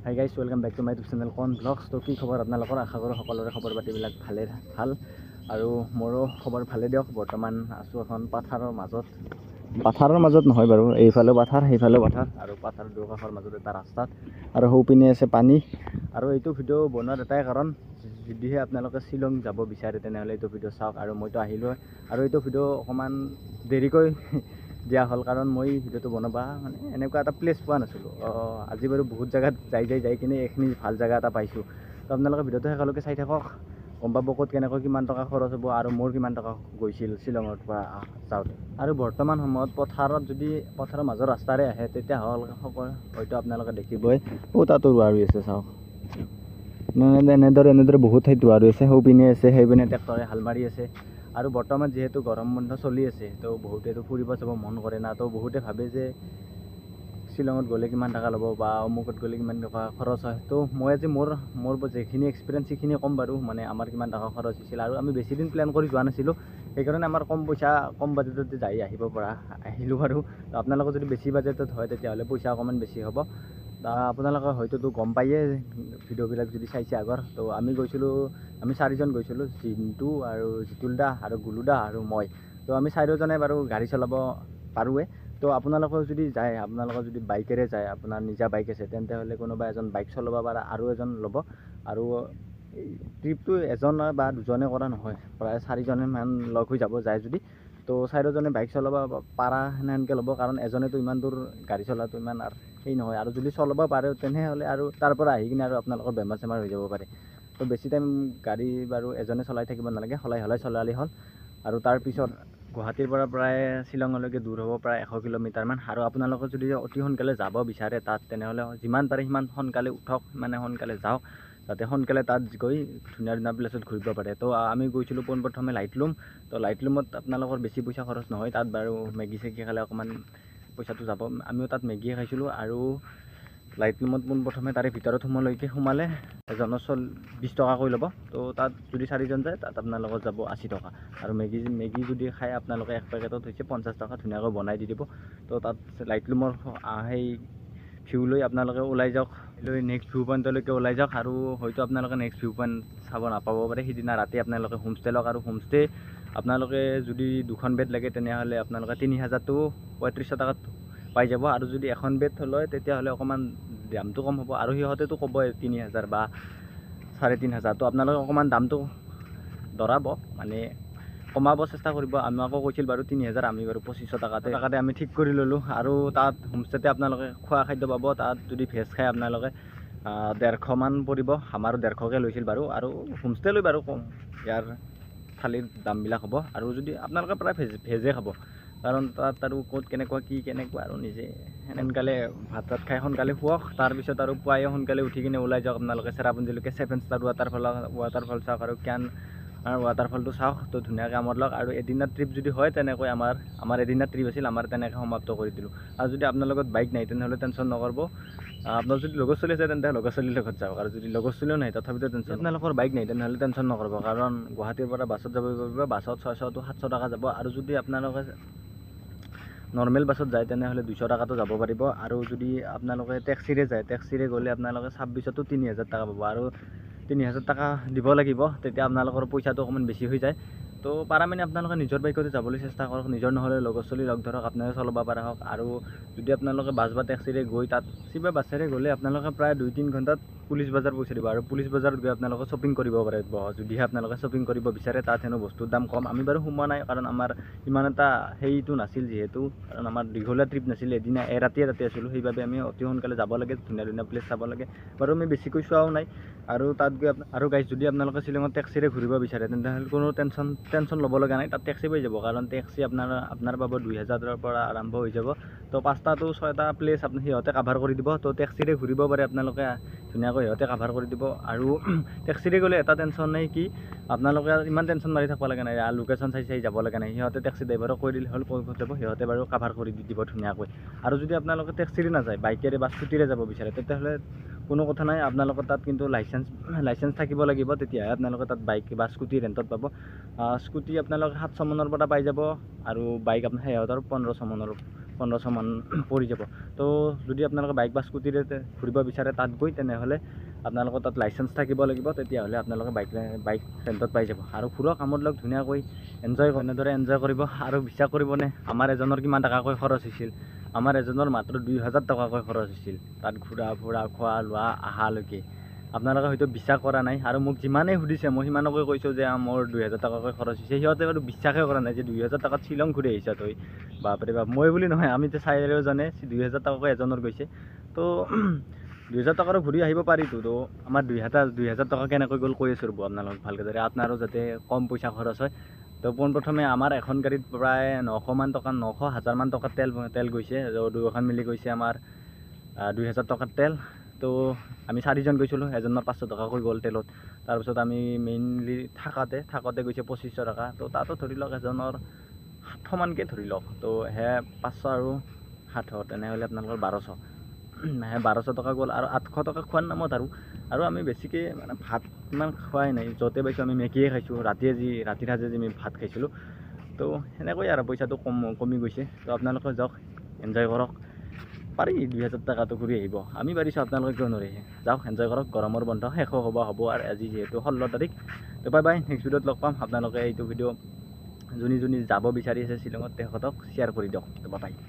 Hi guys, welcome back to my YouTube channel কন blogs. তো কি খবৰ আপোনালোকৰ? আশা কৰোঁ সকলোৰে খবৰ পাতিবিলাক ভালে ভাল আৰু মোৰো খবৰ ভালে দিয়ক। বৰ্তমান আছোঁ এখন পাথাৰৰ মাজত, পাথাৰৰ মাজত নহয় বাৰু, এইফালেও পাথাৰ সেইফালেও পাথাৰ আৰু পাথাৰ দুকাষৰ মাজত এটা ৰাস্তাত আৰু সৌপিনে আছে পানী। আৰু এইটো ভিডিঅ' বনোৱাৰ এটাই কাৰণ, যদিহে আপোনালোকে শ্বিলং যাব বিচাৰে তেনেহ'লে এইটো ভিডিঅ' চাওক। আৰু মইতো আহিলোঁৱে আৰু এইটো ভিডিঅ' অকণমান দেৰিকৈ দিয়া হ'ল, কাৰণ মই ভিডিঅ'টো বনাব মানে এনেকুৱা এটা প্লেচ পোৱা নাছিলোঁ। আজি বাৰু বহুত জেগাত যাই যাই যাই কিনে এইখিনি ভাল জেগা এটা পাইছোঁ। তো আপোনালোকে ভিডিঅ'টো শেষলৈকে চাই থাকক, গম পাব ক'ত কেনেকৈ কিমান টকা খৰচ হ'ব আৰু মোৰ কিমান টকা গৈছিল শ্বিলঙৰ পৰা যাওঁতে। আৰু বৰ্তমান সময়ত পথাৰত যদি পথাৰৰ মাজৰ ৰাস্তাৰে আহে তেতিয়াহ'লে হয়তো আপোনালোকে দেখিবই, তাতো ৰোৱা ৰুই আছে চাওক, এনেদৰে এনেদৰে বহুত ঠাইত ৰোৱা ৰুই আছে, সৌপিনে আছে, সেইপিনে ট্ৰেক্টৰে হাল মাৰি আছে। আৰু বৰ্তমান যিহেতু গৰম বন্ধ চলি আছে, তো বহুতেতো ফুৰিব যাব মন কৰে না, তো বহুতে ভাবে যে শ্বিলঙত গ'লে কিমান টকা ল'ব বা অমুকত গ'লে কিমান টকা খৰচ হয়। তো মই আজি মোৰ যিখিনি এক্সপিৰিয়েঞ্চ সেইখিনি ক'ম বাৰু, মানে আমাৰ কিমান টকা খৰচ হৈছিল। আৰু আমি বেছি দিন প্লেন কৰি যোৱা নাছিলোঁ, সেইকাৰণে আমাৰ কম পইচা কম বাজেটতে যাই আহিব পৰা আহিলোঁ বাৰু। তো আপোনালোকৰ যদি বেছি বাজেটত হয় তেতিয়াহ'লে পইচা অকণমান বেছি হ'ব। আপোনালোকে হয়তোতো গম পায়ে ভিডিঅ'বিলাক যদি চাইছে আগৰ। তো আমি গৈছিলোঁ, আমি চাৰিজন গৈছিলোঁ, জিন্তু আৰু জিতুল দা আৰু গুলু দা আৰু মই। তো আমি চাৰিওজনে বাৰু গাড়ী চলাব পাৰোঁৱে। তো আপোনালোকেও যদি যায়, আপোনালোকৰ যদি বাইকেৰে যায়, আপোনাৰ নিজা বাইক আছে তেন্তে হ'লে কোনোবা এজন বাইক চলাব পাৰে আৰু এজন ল'ব। আৰু এই ট্ৰিপটো এজন বা দুজনে কৰা নহয়, প্ৰায় চাৰিজনেমান লগ হৈ যাব যায় যদি। তো চাৰিওজনে বাইক চলাব পাৰা সেনেকৈ ল'ব, কাৰণ এজনেতো ইমান দূৰ গাড়ী চলাটো ইমান আৰু সেই নহয়। আৰু যদি চলাব পাৰে তেনেহ'লে আৰু তাৰ পৰা আহি কিনে আৰু আপোনালোকৰ বেমাৰ চেমাৰ হৈ যাব পাৰে। তো বেছি টাইম গাড়ী বাৰু এজনে চলাই থাকিব নালাগে, সলাই সলাই চলালে হ'ল। আৰু তাৰপিছত গুৱাহাটীৰ পৰা প্ৰায় শ্বিলঙলৈকে দূৰ হ'ব প্ৰায় 100 কিলোমিটাৰমান। আৰু আপোনালোকে যদি অতি সোনকালে যাব বিচাৰে তাত, তেনেহ'লে যিমান পাৰে সিমান সোনকালে উঠক, মানে সোনকালে যাওক, যাতে সোনকালে তাত গৈ ধুনীয়া ধুনীয়া প্লেচত ঘূৰিব পাৰে। তো আমি গৈছিলোঁ পোনপ্ৰথমে লাইটলুম। তো লাইটলুমত আপোনালোকৰ বেছি পইচা খৰচ নহয়, তাত বাৰু মেগী চেগী খালে অকণমান পইচাটো যাব। আমিও তাত মেগীয়ে খাইছিলোঁ। আৰু লাইটলুমত পোনপ্ৰথমে তাৰে ভিতৰত সোমলৈকে সোমালে এজনৰ 20 টকাকৈ ল'ব। তো তাত যদি চাৰিজন যায় তাত আপোনালোকৰ যাব 80 টকা। আৰু মেগী যদি খায় আপোনালোকে এক পেকেটত হৈছে 50 টকা, ধুনীয়াকৈ বনাই দি দিব। তো তাত লাইটলুমৰ সেই ভিউ লৈ আপোনালোকে ওলাই যাওক, লৈ নেক্সট ভিউ পইণ্টলৈকে ওলাই যাওক। আৰু হয়তো আপোনালোকে নেক্সট ভিউ পইণ্ট চাব নাপাব পাৰে সিদিনা ৰাতি। আপোনালোকে হোমষ্টে লওক। আৰু হোমষ্টে আপোনালোকে যদি দুখন বেড লাগে তেনেহ'লে আপোনালোকে 3000 3500 টকাত পাই যাব। আৰু যদি এখন বেড লয় তেতিয়াহ'লে অকণমান দামটো কম হ'ব। আৰু সিহঁতেতো ক'বই 3000 বা 3500। তো আপোনালোকে অকণমান দামটো দৰাব, মানে কমাব চেষ্টা কৰিব। আমাকো কৈছিল বাৰু 3000, আমি বাৰু 2500 টকাতে আমি ঠিক কৰি ল'লোঁ। আৰু তাত হোমষ্টেতে আপোনালোকে খোৱা খাদ্য পাব। তাত যদি ভেজ খায় আপোনালোকে 150 মান পৰিব, আমাৰো 150কৈ লৈছিল বাৰু। আৰু হোমষ্টে লৈ বাৰু কম ইয়াৰ থালিৰ দামবিলাক হ'ব। আৰু যদি আপোনালোকে প্ৰায় ভেজে খাব, কাৰণ তাত আৰু ক'ত কেনেকুৱা কি কেনেকুৱা আৰু নিজে সোনকালে ভাত চাত খাই সোনকালে শুৱক। তাৰপিছত আৰু পুৱাই সোনকালে উঠি কিনে ওলাই যাওক আপোনালোকে চেৰাপুঞ্জীলৈকে, 7 ষ্টাৰ ৱাটাৰফল চাওক আৰু কেন ৱাটাৰফলটো চাওক। তো ধুনীয়াকৈ কামত লওক। আৰু এদিনৰ ট্ৰিপ যদি হয় তেনেকৈ আমাৰ এদিনৰ ট্ৰিপ আছিল, আমাৰ তেনেকৈ সমাপ্ত কৰি দিলোঁ। আৰু যদি আপোনাৰ লগত বাইক নাই তেনেহ'লে টেনশ্যন নকৰিব। আপোনাৰ যদি লগৰ ছোৱালী আছে তেন্তে লগৰ ছোৱালীৰ লগত যাওক। আৰু যদি লগৰ ছোৱালীও নাই তথাপিতো টেনশ্যন, আপোনালোকৰ বাইক নাই তেনেহ'লে টেনশ্যন নকৰিব, কাৰণ গুৱাহাটীৰ পৰা বাছত যাব পাৰিব। বাছত 600 টু 700 টকা যাব। আৰু যদি আপোনালোকে নৰ্মেল বাছত যায় তেনেহ'লে 200 টকাতো যাব পাৰিব। আৰু যদি আপোনালোকে টেক্সিৰে যায়, টেক্সিৰে গ'লে আপোনালোকে 2600 3000 টকা পাব। আৰু 3000 টকা দিব লাগিব, তেতিয়া আপোনালোকৰ পইচাটো অকণমান বেছি হৈ যায়। তো পাৰা মানে আপোনালোকে নিজৰ বাইকতে যাবলৈ চেষ্টা কৰক, নিজৰ নহ'লে লগৰ ছোৱালী লগ ধৰক, আপোনালোকে চলাব পৰা হওক। আৰু যদি আপোনালোকে বাছ বা টেক্সিৰে গৈ তাত কিবা বাছেৰে গ'লে আপোনালোকে প্ৰায় 2-3 ঘণ্টাত পুলিচ বজাৰ পইচা দিব। আৰু পুলিচ বজাৰত গৈ আপোনালোকে শ্বপিং কৰিব পাৰিব, যদিহে আপোনালোকে শ্বপিং কৰিব বিচাৰে। তাত হেনো বস্তুৰ দাম কম। আমি বাৰু সোমোৱা নাই, কাৰণ আমাৰ ইমান এটা সেইটো নাছিল, যিহেতু কাৰণ আমাৰ দীঘলীয়া ট্ৰিপ নাছিল, এদিনা এৰাতিয়ে ৰাতি আছিলোঁ, সেইবাবে আমি অতি সোনকালে যাব লাগে, ধুনীয়া ধুনীয়া প্লেচ চাব লাগে। বাৰু আমি বেছিকৈ চোৱাও নাই। আৰু তাত গৈ আৰু গাইজ যদি আপোনালোকে শ্বিলঙত টেক্সিৰে ঘূৰিব বিচাৰে তেনেহ'লে কোনো টেনশ্যন ল'ব লগা নাই, তাত টেক্সি পাই যাব। কাৰণ টেক্সি আপোনাৰ পাব 2000ৰ পৰা আৰম্ভ হৈ যাব। তো 5টা 6টা প্লেচ আপুনি সিহঁতে কাভাৰ কৰি দিব। তো টেক্সিৰে ঘূৰিব পাৰে আপোনালোকে ধুনীয়াকৈ, সিহঁতে কাভাৰ কৰি দিব। আৰু টেক্সিৰে গ'লে এটা টেনশ্যন নাই কি আপোনালোকে ইমান টেনশ্যন মাৰি থাকিব লগা নাই, লোকেশ্যন চাই চাই যাব লগা নাই। সিহঁতে টেক্সি ড্ৰাইভাৰক কৈ দিলে হ'ল ক'ত ক'ত যাব, সিহঁতে বাৰু কাভাৰ কৰি দি দিব ধুনীয়াকৈ। আৰু যদি আপোনালোকে টেক্সিৰে নাযায়, বাইকেৰে বা স্কুটিৰে যাব বিচাৰে তেতিয়াহ'লে কোনো কথা নাই, আপোনালোকৰ তাত কিন্তু লাইচেঞ্চ থাকিব লাগিব, তেতিয়াহে আপোনালোকে তাত বাইক বা স্কুটি ৰেণ্টত পাব। স্কুটি আপোনালোকে 700 মানৰ পৰা পাই যাব আৰু বাইক আপোনাৰ সিহঁতৰ 1500 মানৰ 1500মান পৰি যাব। তো যদি আপোনালোকে বাইক বা স্কুটিৰে ঘূৰিব বিচাৰে তাত গৈ, তেনেহ'লে আপোনালোকৰ তাত লাইচেঞ্চ থাকিব লাগিব, তেতিয়াহ'লে আপোনালোকে বাইক বাইক ৰেণ্টত পাই যাব। আৰু ঘূৰক, আমোদ লওক, ধুনীয়াকৈ এনজয়, এনেদৰে এনজয় কৰিব। আৰু বিশ্বাস কৰিবনে, আমাৰ এজনৰ কিমান টকাকৈ খৰচ হৈছিল? আমাৰ এজনৰ মাত্ৰ 2000 টকাকৈ খৰচ হৈছিল তাত ঘূৰা ফুৰা, খোৱা লোৱা, অহালৈকে। আপোনালোকে হয়তো বিশ্বাস কৰা নাই, আৰু মোক যিমানেই সুধিছে মই সিমানকে কৈছোঁ যে মোৰ 2000 টকাকৈ খৰচ হৈছে। সিহঁতে বাৰু বিশ্বাসেই কৰা নাই যে 2000 টকাত শ্বিলং ঘূৰি আহিছা তই, বাপৰে বাপ। মই বুলি নহয়, আমি যে চাৰিওজনে 2000 টকাকৈ এজনৰ গৈছে। তো 2000 টকাৰো ঘূৰি আহিব পাৰিতো। তো আমাৰ 2000 টকা কেনেকৈ গ'ল কৈ আছোঁ ৰ'ব আপোনালোকক ভালকৈ, যাতে আপোনাৰো যাতে কম পইচা খৰচ হয়। তো পোনপ্ৰথমে আমাৰ এখন গাড়ীত প্ৰায় 900মান টকা, 900 হাজাৰমান টকাৰ তেল গৈছে। দুয়োখন মিলি গৈছে আমাৰ 2000 টকাৰ তেল। তো আমি চাৰিজন গৈছিলোঁ, এজনৰ 500 টকাকৈ গ'ল তেলত। তাৰপিছত আমি মেইনলি থাকোঁতে গৈছে 2500 টকা। তো তাতো ধৰি লওক এজনৰ 700মানকৈ ধৰি লওক। তো সেয়া 500 আৰু 700, তেনেহ'লে আপোনালোকৰ 1200, সেই 1200 টকা গ'ল। আৰু 800 টকা খোৱাৰ নামত। আৰু আমি বেছিকৈ মানে ভাত ইমান খোৱাই নাই, য'তে পাইছোঁ আমি মেগীয়ে খাইছোঁ। ৰাতিয়ে যি ৰাতিৰ সাঁজে যি আমি ভাত খাইছিলোঁ। তো সেনেকৈ আৰু পইচাটো কমি গৈছে। তো আপোনালোকে যাওক, এনজয় কৰক, পাৰি 2000 টকাটো ঘূৰি আহিব। আমি পাৰিছোঁ, আপোনালোকে কিয় নোৱাৰে? যাওক, এনজয় কৰক। গৰমৰ বন্ধ শেষো হ'ব হ'ব আৰু আজি যিহেতু 16 তাৰিখ। তো বাই বাই, নেক্সট ভিডিঅ'ত লগ পাম। আপোনালোকে এইটো ভিডিঅ' যোনে যোনে যাব বিচাৰি আছে শ্বিলঙত, তেখেতক শ্বেয়াৰ কৰি দিয়ক। তো বাই বাই।